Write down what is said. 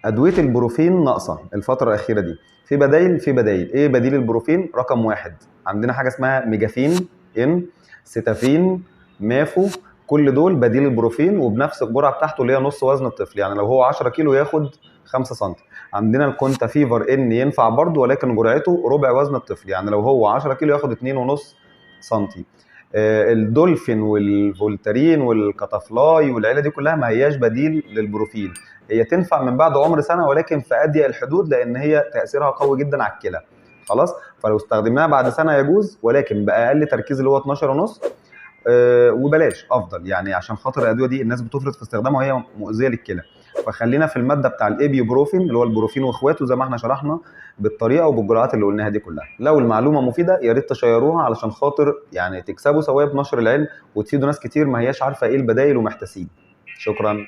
ادوية البروفين ناقصه الفترة الاخيرة دي. في بدايل، في بدايل. ايه بديل البروفين؟ رقم 1 عندنا حاجة اسمها ميجافين ان، ستافين، مافو، كل دول بديل البروفين وبنفس الجرعة بتاعته اللي هي نص وزن الطفل، يعني لو هو 10 كيلو ياخد 5 سم. عندنا الكونتا فيفر ان ينفع برضه، ولكن جرعته ربع وزن الطفل، يعني لو هو 10 كيلو ياخد 2.5 سم. الدولفين والفولتارين والكاتافلاي والعيلة دي كلها ما هياش بديل للبروفين، هي تنفع من بعد عمر سنة ولكن في اضيق الحدود، لان هي تاثيرها قوي جدا على الكلى. خلاص، فلو استخدمناها بعد سنة يجوز، ولكن باقل تركيز اللي هو 12.5، وبلاش افضل، يعني عشان خاطر الادوية دي الناس بتفرط في استخدامها وهي مؤذية للكلى. فخلينا في المادة بتاع الايبيوبروفين اللي هو البروفين واخواته زي ما احنا شرحنا بالطريقة وبالجرعات اللي قلناها دي كلها. لو المعلومة مفيدة يا ريت تشيروها علشان خاطر يعني تكسبوا ثواب نشر العلم وتفيدوا ناس كتير ما هياش عارفه ايه البدايل ومحتاسين. شكرا.